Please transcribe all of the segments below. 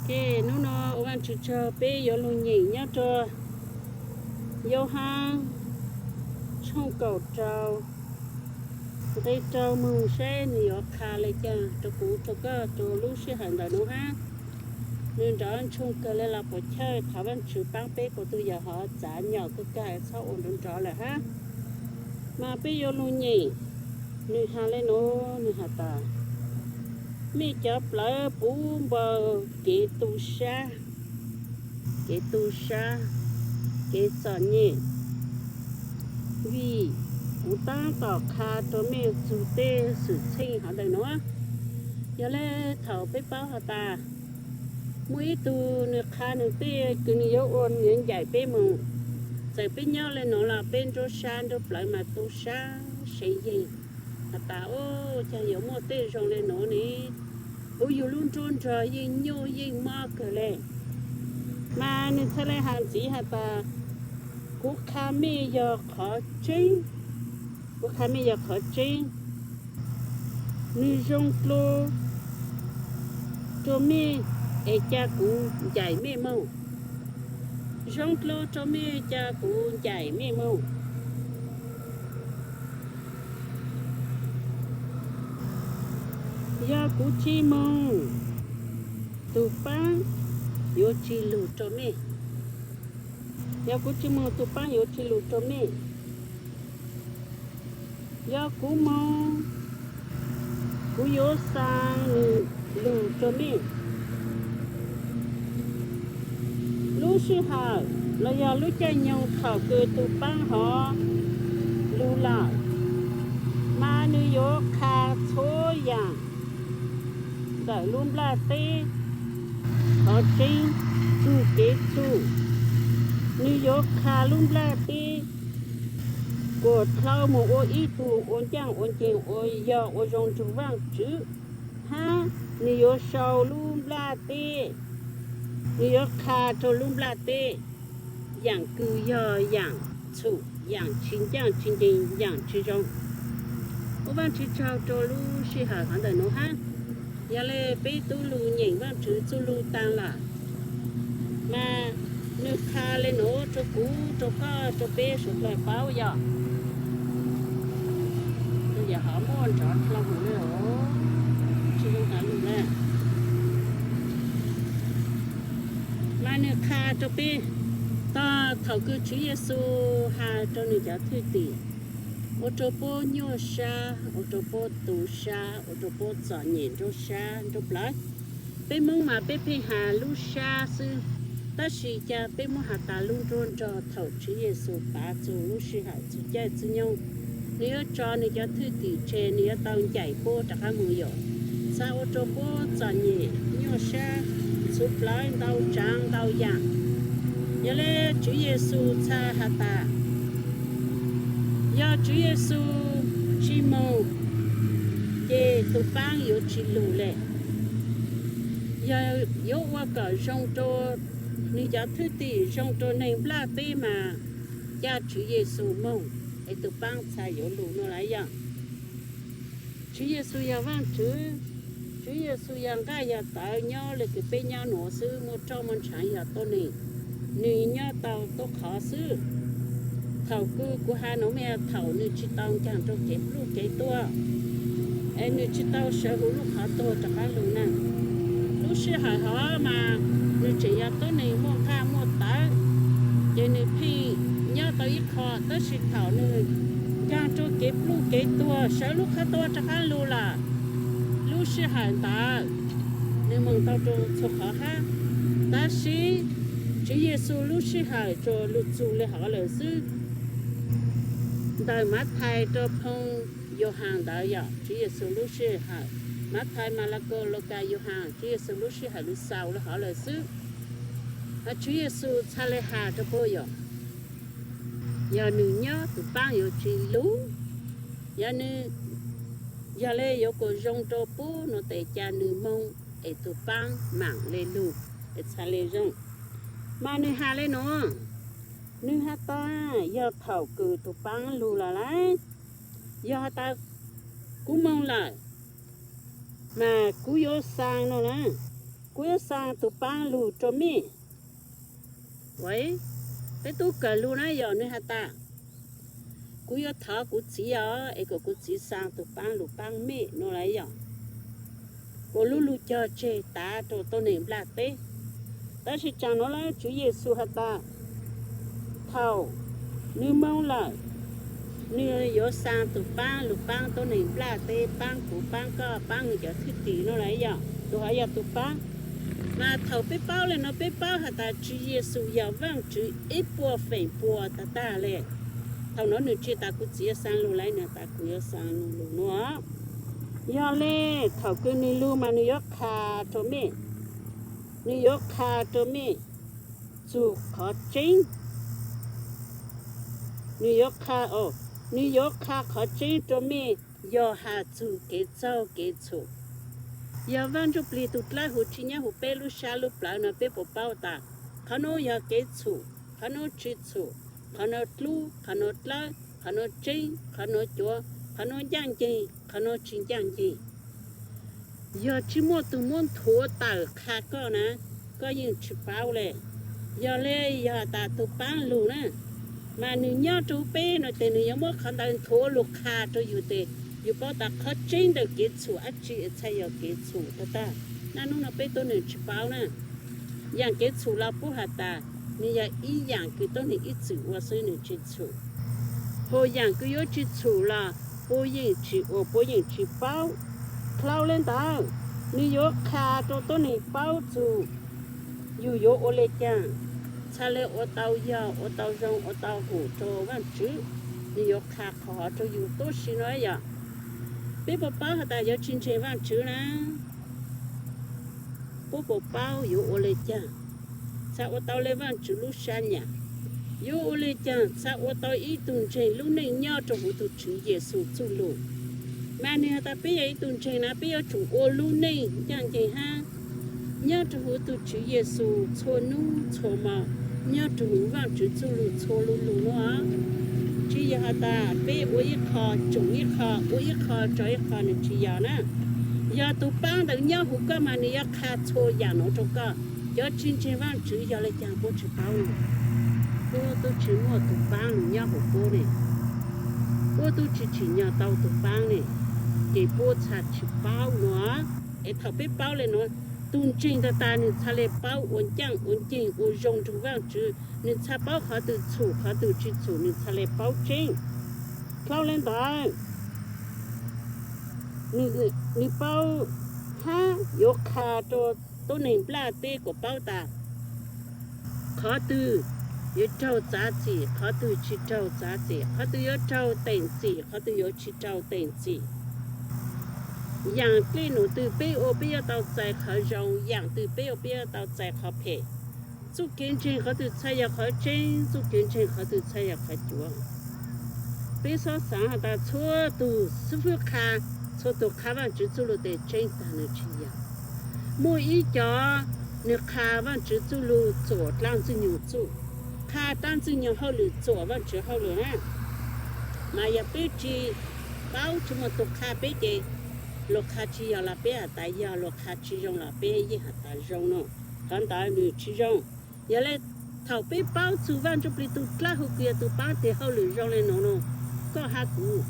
Ces hnub no ua Vajtswv tsaug peb yuav lug nyeem nyob rua Yauhas tshooj kaum rau nqe rau moog saib nwg yuav qha le caag rua kuv rua koj rua lub sij hawm ntawm nuav hab. Nwg nrov ntsoog kawg le los puas chawj, thov Vajtswv paab peb kuas tug yawm hov txav nyom kawg kawg txhob ua nrov nrov lawm hab. Mas peb yuav lug nyeem, nwg has le nuav, nwg has tas, mej cov plawv puv npo kev tu sab, kev tu sab, kev txom nyem, vim kuv taab tom qha rua mej txug tej xwm txheej hov ntawm nuav. Yog le thaum peb paub has tas muaj ib tug nwg qha nwg tej kws nwg yuav ua nwg yuav ncaim peb moog, txawm peb nyob le nuav los peb nruab sab nruab plawv mas tu sab seev yeeg has tas, o, caag yuav muaj tej zoo le nuav ne, huv yug lub nruab nrog yeej nyuaj yeej mob kawg le. Mas nwg txhaj le has ntxiv has tas, kuv qha mej yog qhov tseeb, kuv qha mej yog qhov tseeb. Nwg zoo dlua rua mej es ca kuv ncaim mej moog. Zoo dlua rua mej ca kuv ncaim mej moog. Yog kuv tsi moog, tug paab yuav tsi lug rua mej. Yog kuv tsi moog, tug paab yuav tsi lug rua mej. Yog kuv moog, kuv yuav xaa nwg lug rua mej. Lub sij hawm los yog lub caij nyoog thaum kws tug paab hov lug lawm, mas nwg yuav qha txhua yaam ntawm lub nplaj teb, qhov tseeb, txug kev txhum. Nwg yuav qha lub nplaj teb kuas dlhau moog ua ib tug ua ncaaj ua nceeg uas yog ua zoo nrug Vaajtswv, hab nwg yuav sau lub nplaj teb, nwg yuav qha rua lub nplaj teb yaam kws yog yaam txhum, yaam tsi ncaaj tsi nceeg, yaam tsi zoo. Ua Vaajtswv tsaug rua lub sij hawm hov ntawm nuav hab. Yog le peb tub lug nyeem Vaajtswv txuj lug taag lawm, mas nwg qha le nuav rua kuv, rua koj, rua peb suav dlawg paub yog. Yog hov muaj nrov dlhau le, tsi zoo has lug le. Mas nwg qha rua peb, tog thaum kws Tswv Yexus has rua nwg cov thwj tim, ua rua puab nyuaj sab, ua rua puab tu sab, ua rua puab txom nyem nruab sab nruab plawv. Peb Moob mas peb pheej has lub sab xwb, tab sis ca peb muab has tas lub nruab nrog thaum Tswv Yexus pav txug lub sij hawm txug caij txug nyoog, nwg yuav tso nwg cov thwj tim tseg, nwg yuav tau ncaim puab rov qaab moog yom. Txha ua rua puab txom nyem nyuaj sab, txhua plawv ntau tsaav ntau yaam. Yog le Tswv Yexus txha has tas, yog Tswv Yexus tsi moog, ces tug paab yuav tsi lug le. Yog yuav ua kom zoo rua nwg cov thwj tim, zoo rua neeg nplaj teb mas ca Tswv Yexus moog es tug paab txha yuav lug nuav lawm yog. Tswv Yexus yog Vaajtswv, Tswv Yexus yog nqaj yog tawv nyob le kws peb nyob nuav xwb, muaj roj muaj ntshaav yog tuab neeg, nwg nyob tau tuab qhov xwb. Thaum kws kuv has nuav mas thaum nwg tsi tau ncaag rua kev pluj kev tuag, es nwg tsi tau sawv huv lub qhov tuag rov qaab lug na. Lub sij hawm hov mas nwg tseem yog tuab neeg muaj nqaj muaj tawv, ces nwg pheej nyob tau ib qho, tab sis thaum nwg ncaag rua kev pluj kev tuag sawv lub qhov tuag rov qaab lug lawm, lub sij hawm ntawd nwg moog tau rua txhua qhov hab. Tab sis Tswv Yexus lub sij hawm tsuas lug txug le hov lawm xwb. Ntawm Mathais rua phoo Yauhas ntawd yog Tswv Yexus lub sij hawm, Mathais, Malakaus, Lukas, Yauhas, Tswv Yexus lub sij hawm lug xaus le hov lawm xwb. Tswv Yexus txha le has rua puab yog, yog nwg nyob tug paab yuav tsi lug, yog nwg, yog le yuav kuas zoo rua puab nuav tes ca nwg moog es tug paab maam le lug es txha le zoo. Mas nwg has le nuav, nwg has tas yog thaum kws tug paab lug lawm lawm, yog has tas kuv moog lawm, mas kuv yuav xaa no na, Kuv yuav xaa tus paab lug rua mej. Peb tub kawm lug na yog nwg has tas, kuv yuav thov kuv txiv os, es kom kuv txiv xaa tus paab lug paab mej nua lawm yog, ua lub lug cog tseg tav rua tuab neeg nplaj teb. Tab sis tsaam nuav lawm Tswv Yexus has tas, thaum nwg moog lawm, nwg yuav xaa tus paab lug paab tuab neeg nplaj teb, paab kuv, paab koj, paab nwg cov thwj tim nua lawm yog, tus hov yog tus paab. Mas thaum peb paub le nuav peb paub has tas Tswv Yexus yog Vaajtswv ib puas feem pua tag tag le. Thaum nuav nwg tsi tas kuv txiv yuav xaa lug lawm, nwg tas kuv yuav xaa lug lug nua. Yog le, thaum kws nwg lug mas nwg yuav qha rua mej, nwg yuav qha rua mej txug qhov tseeb. Nwg yuav qha, nwg yuav qha qhov tseeb rua mej, yog has txug kev txaug kev txhum. Yog Vaaj Ntsuj Plig tug dlawb huv tsi nyob huv peb lub sab lub plawv nuav peb puas paub tas, qhov nuav yog kev txhum, qhov nuav tsi txhum, qhov nuav dlub, qhov nuav dlawb, qhov nuav tseeb, qhov nuav cuav, qhov nuav ncaaj nceeg, qhov nuav tsi ncaaj nceeg. Yog tsi muaj tug muab nthuav tawm qha koj na, koj yeej tsi paub le. Yog le, yog tas tug paab lug na, mas nwg nyob rua huv peb nuav tes nwg yuav muab qhov ntawd nthuav lug qha rua yug tes yug paub tas qhov tseeb ntawm kev txhum dlaab tsi txhaj yog kev txhum tag tag. Naj nub nuav peb tuab neeg tsi paub na. Yaam kev txhum los puab has tas nwg yog ib yaam kws tuab neeg ib txwm ua xwb, nwg tsi txhum. Hos yaam kws yuav tsi txhum los puab yeej tsi ua, puab yeej tsi paub. Dlhau le ntawd, nwg yuav qha rua tuab neeg paub txug yug yuav ua le caag txhaj le ua tau yog, ua tau zoo, ua tau hum rua Vaajtswv. Nwg yuav qha qhov hov rua yug tuab si nuav yog, peb puas paub has tas yuav tsi ntseeg Vaajtswv na, puab puas paub yuav ua le caag txhaj ua tau le Vaajtswv lub sab nyam? Yuav ua le caag txhaj ua tau ib tug ntseeg lub neej nyob rua huv tug Tswv Yexus txuj lug? Mas nwg has tas peb yog ib tug ntseeg na peb yuav tsum ua lub neej ncaaj nceeg hab nyob rua huv tug Tswv Yexus txhua nub txhua mo, nyob rua huv Vaajtswv txuj lug txhua lu lug nuav. Tsi yog has tas peb ua ib qho tsoom ib qho, ua ib qho tso ib qho, nwg tsi yog na. Yog tug paab ntawd nyob huv koj mas nwg yuav qha txhua yaam nuav rua koj. Cov tsi ntseeg Vaajtswv yog le caag puab tsi paub ne? Puab tub tsi muaj tug paab lug nyob huv puab ne, puab tub tsi tsim nyog tau tug paab ne, ces puab txhaj tsi paub nuav. Es thaum peb paub le nuav, tug ntseeg tag tas nwg txhaj le paub ua ncaaj ua nceeg ua zoo nrug Vaajtswv, nwg txhaj paub qhov twg txhum qhov twg tsi txhum, nwg txhaj le paub tseeb. Dlhau le ntawd, nwg paub hab yuav qha rua tuab neeg nplaj teb kuas paub tas qhov twg yuav raug txav txim, qhov twg tsi raug txav txim, qhov twg yuav raug teem txim, qhov twg yuav tsi raug teem txim. Yaam dlej num twg peb ua peb yuav tau txais qhov zoo, yaam twg peb ua peb yuav tau txais qhov phem. Txuj kev ntseeg qhov twg txhaj yog qhov tseeb, txuj kev ntseeg qhov twg txhaj yog qhov cuav. Peb xob xaav has tas txhua tug xwb fwb qha, txhua tug qha Vaajtswv txuj lug tes tseeb tag, nwg tsi yog. Muaj ib cov nwg qha Vaajtswv txuj lug txuam dlaab Ntxwg Nyoog txuj, qha dlaab Ntxwg Nyoog hauj lwm txuam Vaajtswv hauj lwm na. Mas yog peb tsi paub, tsi muaj tug qha peb ces luag qha tsi yog los peb has tas yog, luag qha tsi zoo los peb yeej has tas zoo no. Qhov ntawd nwg tsi zoo. Yog le, thaum peb paub txug Vaaj Ntsuj Plig tug dlaab huv kws yog tug paab tes hauj lwm zoo le nuav no, koj hab kuv,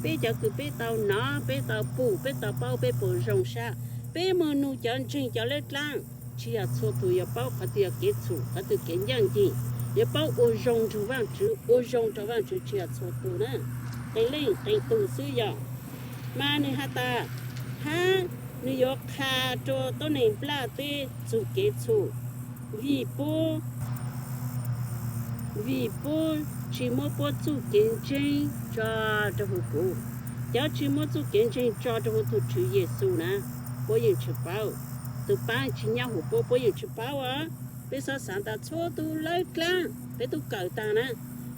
peb cov kws peb tau nov, peb tau pum, peb tau paub, peb puas zoo sab? Peb moog nug cov ntseeg cov lab dlaab, tsi yog txhua tug yuav paub qhov twg yog kev txhum, qhov twg kev ncaaj nceeg, yuav paub ua zoo nrug Vaajtswv, ua zoo rua Vaajtswv tsi yog txhua tug na, qee leej qee tug xwb yog. Mas nwg has tas, hab nwg yuav qha rua tuab neeg nplaj teb txug kev txhum, vim puab, vim puab tsi muab puab txuj kev ntseeg tso rua huv kuv. Cov tsi muab txuj kev ntseeg tso rua huv tug Tswv Yexus na, puab yeej tsi paub. Tug paab tsi nyob huv puab, puab yeej tsi paub os. Peb xob xaav tas txhua tug lab dlaab peb tub kawm taag na,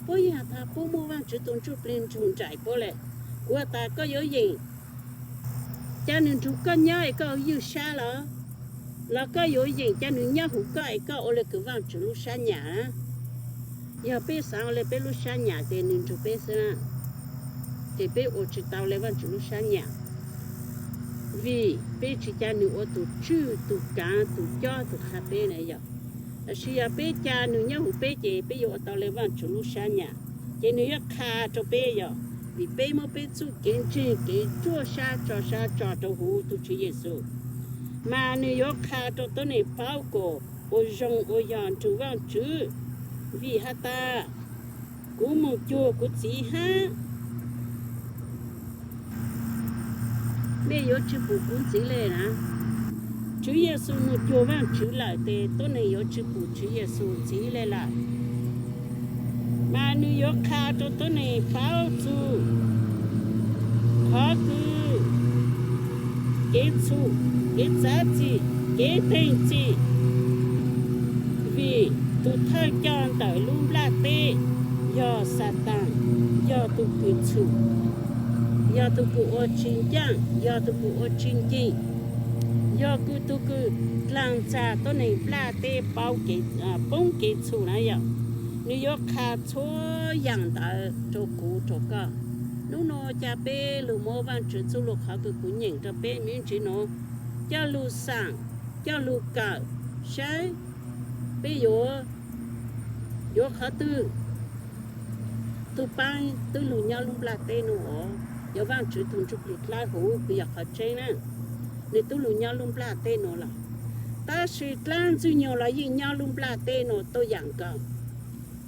puab yeej has tas puab muaj Vaajtswv tug Ntsuj Plig nrug nraim puab le. Kuv has tas koj yuav yeem ca nwg nrug koj nyob es koj ywj sab los, los koj yuav yeem ca nwg nyob huv koj es koj ua le kws Vaajtswv lub sab nyam na? Yog peb xaav ua le peb lub sab nyam ces nwg nrug peb xwb na, ces peb ua tsi tau le Vaajtswv lub sab nyam. Vim peb tsis ca nws ua tus tswj, tus kaav, tus cob, tus qha peb na yom. Tab sis yog peb ca nws nyob huv peb ces peb yuav ua tau le Vaajtswv lub sab nyam, ces nws yuav qha rau peb yom. Vim peb muab peb txuj kev ntseeg, kev ruaj sab tso sab tso rau huv tus Tswv Yexus, mas nws yuav qha rau tuab neeg paub kom ua zoo ua yog nrug Vaajtswv. Vim has tas, kuv moog cuag kuv txiv hab, mej yuav tsi pum kuv txiv le na. Tswv Yexus moog cuag Vaajtswv lawm tes tuab neeg yuav tsi pum Tswv Yexus txiv le lawm. Mas nws yuav qha rau tuab neeg paub txug qhov kws kev txhum, kev txav txim, kev teeg txim. Vim tug thawj coj ntawm lub nplaj teb yog Xataan, yog tug kws txhum, yog tug kws ua tsi ncaaj, yog tug kws ua tsi nceeg, yog kws tug kws dlaag txag tuab neeg nplaj teb poob kev txhum na yom. Nws yuav qha txhua yaam ntawd rau kuv rau koj. Nub nua ca peb lug muab Vaajtswv txuj lug qhov kws kuv nyeem rau peb me ntsis nuav coj lug xaam, coj lug kawm saib peb yuav, yuav qhov twg. Tug paab tub lug nyob lub nplaj teb nuav os, yog Vaajtswv tug Ntsuj Plig Dlawb Huv kws yog qhov tseeb na. Nwg tub lug nyob lub nplaj teb nuav lawm, tab sis dlaab Ntxwg Nyoog los yeej nyob lub nplaj teb nuav tuab yaam nkaus.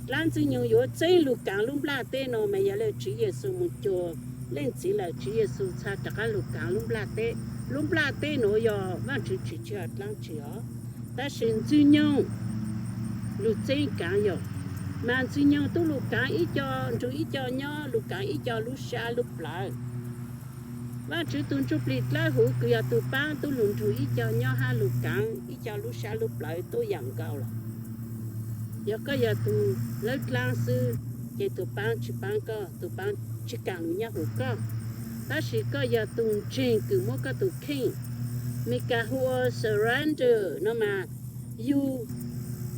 Dlaab Ntxwg Nyoog yuav txeeb lug kaav lub nplaj teb nuav mas yog le Tswv Yexus moog cuag Leej Txiv lawm, Tswv Yexus txha rov qaab lug kaav lub nplaj teb. Lub nplaj teb nuav yog Vaajtswv tsi tsi dlaab tsi os, tab sis Ntxwg Nyoog lug txeeb kaav yog, mas Ntxwg Nyoog tub lug kaav ib co, nrug ib co nyob, lug kaav ib co lub sab lub plawv. Vaajtswv tug Ntsuj Plig Dlawb Huv kws yog tug paab tub lug nrug ib co nyob hab lug kaav ib co lub sab lub plawv tuab yaam nkaus lawm. Yog koj yog tug lawb dlaab xwb, ces tug paab tsi paab koj, tug paab tsi kaam lug nyob huv koj. Tab sis koj yog tug ntseeg kws muab koj tug kheej, Meskas hu ua surrender no mas, yug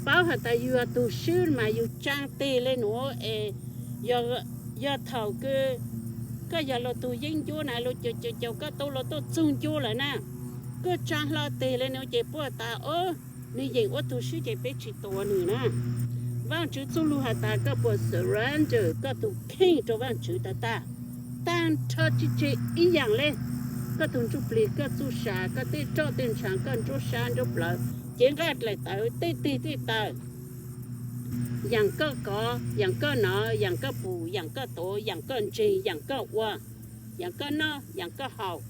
paub has tas yug yog tug swb mas yug tsaa teg le nuav es, yog thaum kws koj yog luas tug yeeb ncuab na, luas caum caum caum koj tau luas tuaj txug ncuab lawm na, koj tsaa hlo teg le nuav ces puab tas, o, nwg yeem ua tug swb ces peb tsi tua nwg na. Vaajtswv txuj lug has tas koj puas surrender koj tug kheej rau Vaajtswv tag tag, taag nrho tsi tseg ib yaam le. Koj tug ntsuj plig, koj txuj sa, koj tej roj tej ntshaav, koj nruab sab nruab plawv, cev nqaij dlaim tawv, tej teg tej taw, yaam koj kov, yaam koj nov, yaam koj pum, yaam koj tuav, yaam koj ntseeg, yaam koj ua, yaam koj noj, yaam koj haus,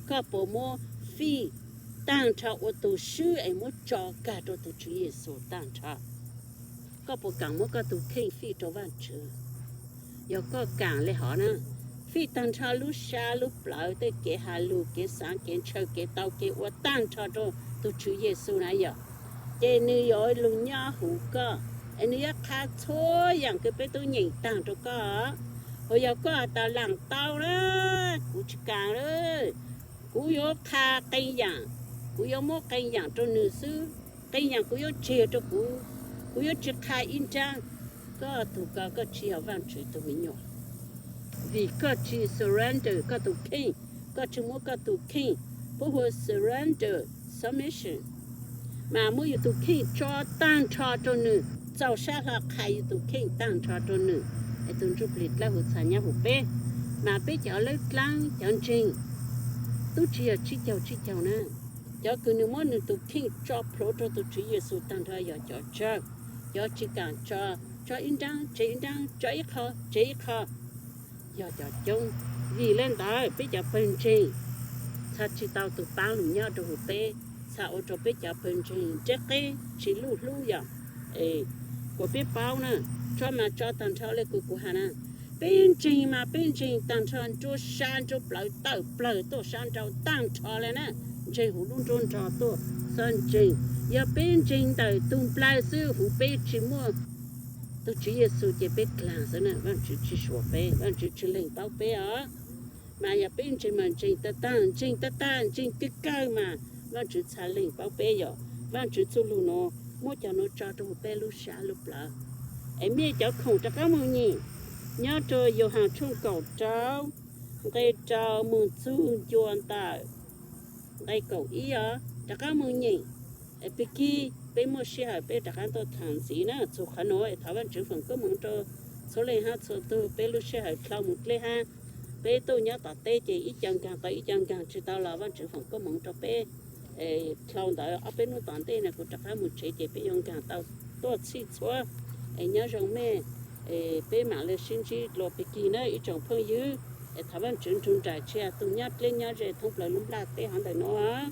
koj puas muab fij taag nrho ua tug swb es muab tso kag rau tug Tswv Yexus taag nrho? Koj puas kaam muab koj tug kheej fij rau Vaajtswv? Yog koj kaam le hov na, fij taag nrho lub sab lub plawv, tej kev has lug, kev xaav, kev ntshaw, kev tau, kev ua taag nrho rau tug Tswv Yexus na yog, ces nwg yuav lug nyob huv koj, es nwg yuav qha txhua yaam kws peb tub nyeem taag rau koj. Hos yog koj has tas laam tau na, kuv tsi kaam lawm, kuv yuav qha qee yaam, kuv yuav muab qee yaam rau nwg xwb, qee yaam kuv yuav tseg rau kuv, kuv yuav tsi qha ib nraab. Koj tug ko koj tsi yog Vaajtswv tug me nyuam, vim koj tsi surrender koj tug kheej, koj tsi muab koj tug kheej, puab hu ua surrender, submission, mas muab yug tug kheej tso taag nrho rau nwg, txaus sab hlo qha yug tug kheej taag nrho rau nwg, es tug ntsuj plig dlawb huv txhaj nyob huv peb. Mas peb cov lawb dlaab cov ntseeg tub tsi yog tsib caug tsib caug na, cov kws nwg muab nwg tug kheej tso plhuav rau tug Tswv Yexus taag nrho yog cov tsawg? Cov tsi kaam tso, tso ib nraab tseg ib nraab, tso ib qho tseg ib qho, yog cov coob. Vim le ntawd peb cov pawg ntseeg txhaj tsi tau tug paab lug nyob rau huv peb, txhaj ua rau peb cov pawg ntseeg ntseb qeb tsi luj hlub yog. Kuas peb paub na, tso mas tso taag nrho le kws kuv has na. Peb ntseeg mas peb ntseeg taag nrho nruab sab nruab plawv tawm plawg tuaj sab nrau taag nrho le na, ntseeg huv lub nruab nrog tuaj, txhob ntseeg. Yog peb ntseeg ntawm tug nplawg xwb, huv peb tsi muaj tug Tswv Yexus ces peb dlaag xwb na, Vaajtswv tsi suav peb, Vaajtswv tsi leeg paub peb os. Mas yog peb ntseeg mas ntseeg tag tag, ntseeg tag tag, ntseeg kawg kawg mas Vaajtswv txhaj leeg paub peb yog. Vaajtswv txuj lug nuav muab cov nuav tso rau huv peb lub sab lub plawv. Es mej cov khoom rov qaab moog nyeem nyob rau Yauhas tshooj kaum rau, nqe rau moog txug ncua ntawm nqe kaum ib os, rov qab mus nyeem. Pig kig, peb muaj sij hawm peb rov qab tuaj tham ntxiv na. Txug qhov nuav es thov Vaajtswv foom koob moov rua txhua leej hab txhua tug. Peb lub sij hawm dlhau mus dleb hab, peb tuaj nyob tom teb ces ib co nkaag tau ib co nkaag, tsi tau los Vaajtswv foom koob moov rua peb. Dlhau ntawd ob peb nub tom ntej no kuv rov qab mus tsev ces peb yuav nkaag tau tuaj txhij txhua. Es nyob zoo mej, peb maam le sib ntsib dlua pig kig na ib tsoom phooj ywg. Es thov Vaajtswv nrug nraim txhua tug nyob dleb nyob ze thoob plawg lub nplaj teb hov ntawm nuav.